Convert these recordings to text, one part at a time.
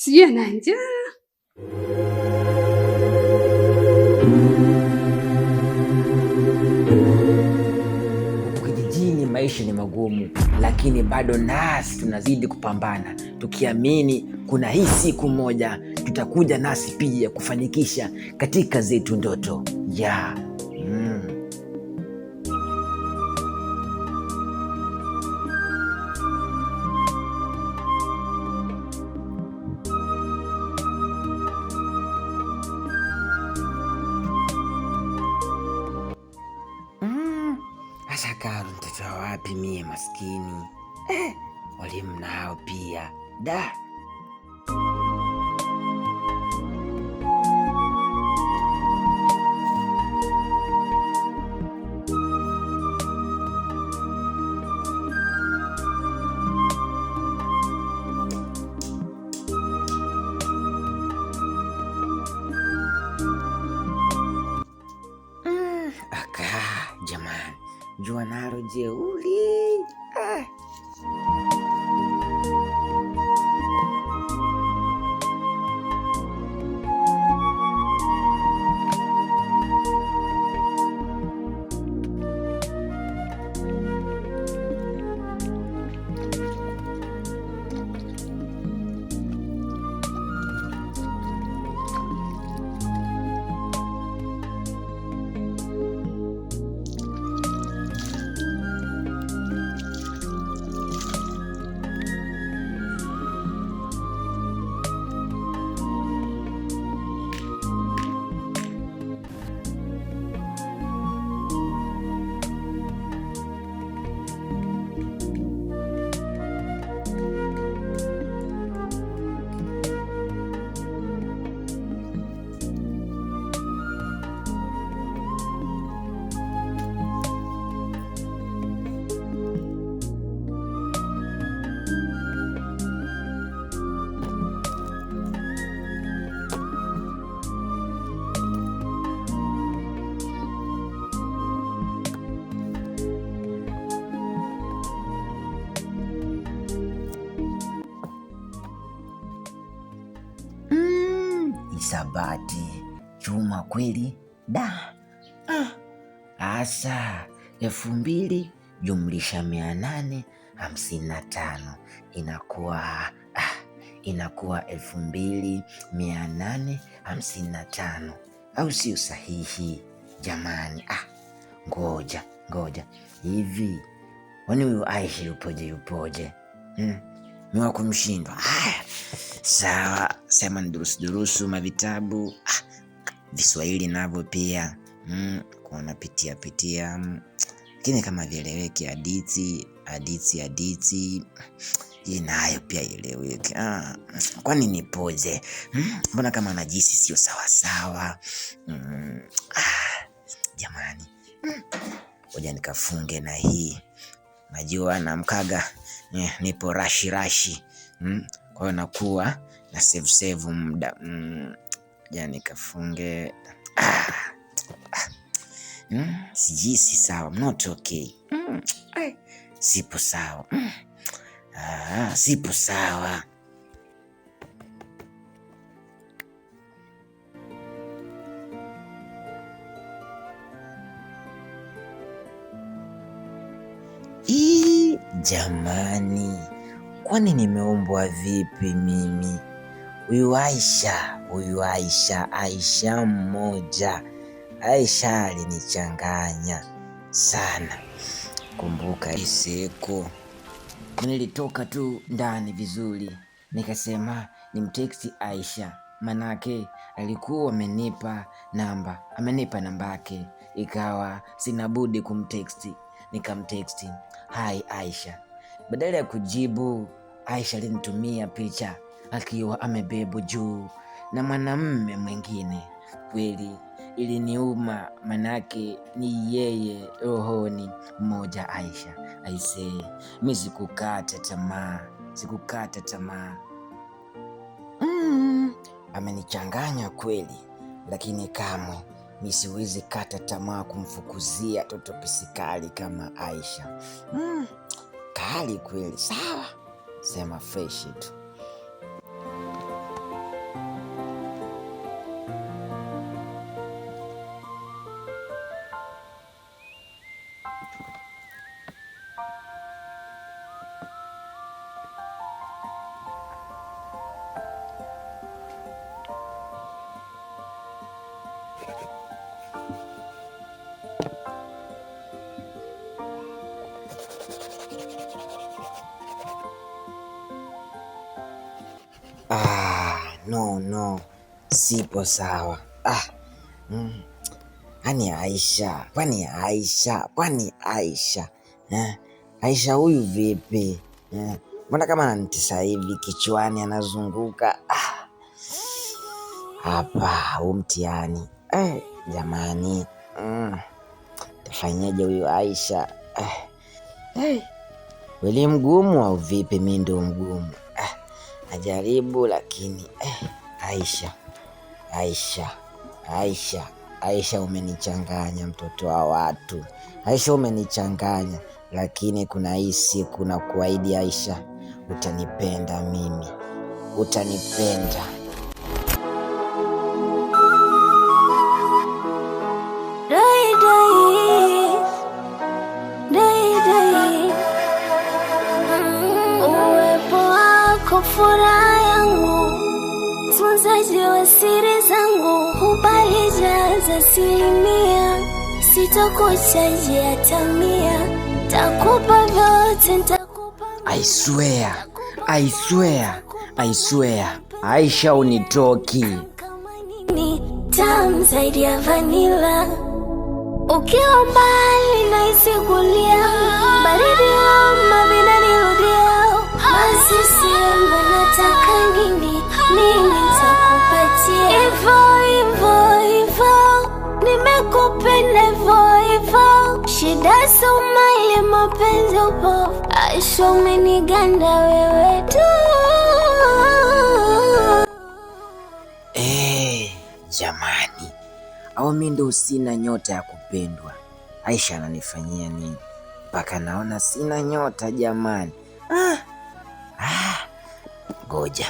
Sijui ana njaa. Huku kijijini maisha ni magumu, lakini bado nasi tunazidi kupambana, tukiamini kuna hii siku moja tutakuja nasi pia kufanikisha katika zetu ndoto ya Sasa karo nitatoa wapi mie maskini? Walimu nao pia da. Aka jamani, jua nalo jeuli ah. Hisabati chuma kweli da. Asa 2000 jumlisha 855 inakuwa inakuwa 2855, au sio sahihi jamani? Ngoja ngoja, hivi kwani huyu Aisha yupoje yupoje? Ni wa kumshindwa. Haya, sawa, sema ni durusu durusu mavitabu Viswahili navyo pia kuona pitia pitia, lakini kama vieleweki, hadithi hadithi hadithi hii nayo pia ieleweke. Kwani nipoje? Mbona kama najisi sio sawasawa? Jamani, ngoja nikafunge na hii. Najua namkaga nipo rashi rashi, kwa hiyo nakuwa na save save muda. Ngoja nikafunge. Sijisi sawa, I'm not okay. Sipo sawa. Sipo sawa. Ii, jamani, kwani nimeumbwa vipi mimi? Huyu Aisha, huyu Aisha, Aisha mmoja. Aisha alinichanganya sana. Kumbuka siku nilitoka tu ndani vizuri, nikasema nimteksti Aisha, manake alikuwa amenipa namba, amenipa namba yake, ikawa sina budi kumteksti. Nikamteksti, hai Aisha. Badala ya kujibu, Aisha alinitumia picha akiwa amebebwa juu na mwanamume mwingine. Kweli iliniuma, manake ni yeye rohoni mmoja Aisha. Aisee, mi sikukata tamaa, sikukata tamaa. Amenichanganya kweli, lakini kamwe mi siwezi kata tamaa kumfukuzia toto pisikali kama Aisha. Kali kweli. Sawa, sema fresh tu. No, no, sipo sawa. Ah. Kwani Aisha, kwani Aisha, kwani Aisha eh? Aisha huyu vipi eh? Mbona kama ananitisa hivi kichwani, anazunguka hapa huu mtihani eh, jamani tafanyaje huyu Aisha eh? Eh, weli mgumu au vipi? Mi ndo mgumu najaribu lakini Aisha, Aisha, Aisha, Aisha umenichanganya mtoto wa watu. Aisha umenichanganya, lakini kuna hii siku na kuahidi Aisha, utanipenda mimi, utanipenda. Dai dai, dai dai, uwepo wako furaha yangu, tunzaji wa siri zangu, hubali jaza asilimia, sitokuchaji hata mia, takupa vyote, ntakupa I swear, I swear, I swear, Aisha unitoki. Kama nini tamu zaidi ya vanila, ukiwa mbali nahisi kulia, baridi homa vinanirudia. Basi sema nataka nini, mimi nitakupatia hivyo hivyo hivyo, nimekupenda hivyo hivyo, shida Somali, mapenzi upofu, Aisha umeniganda wewe tu. Jamani, au mi ndo sina nyota ya kupendwa? Aisha ananifanyia nini mpaka naona sina nyota jamani? Ah, ngoja.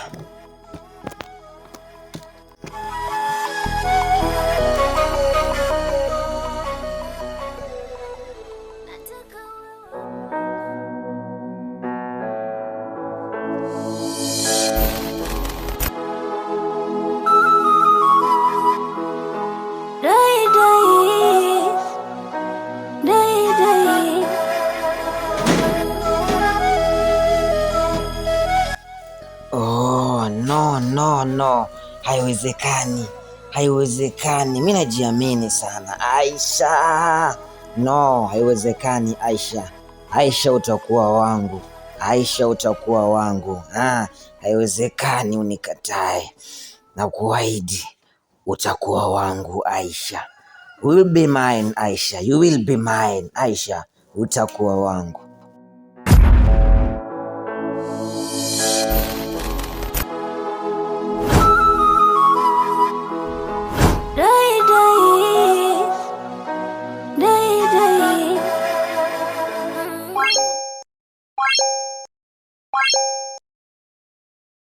Dai dai, dai dai. Oh, no, no, no, haiwezekani, haiwezekani. Mi najiamini sana Aisha. No, haiwezekani Aisha. Aisha utakuwa wangu, Aisha utakuwa wangu. Haiwezekani unikatae. Na kuahidi utakuwa wangu Aisha. You will be mine Aisha, you will be mine Aisha, utakuwa wangu.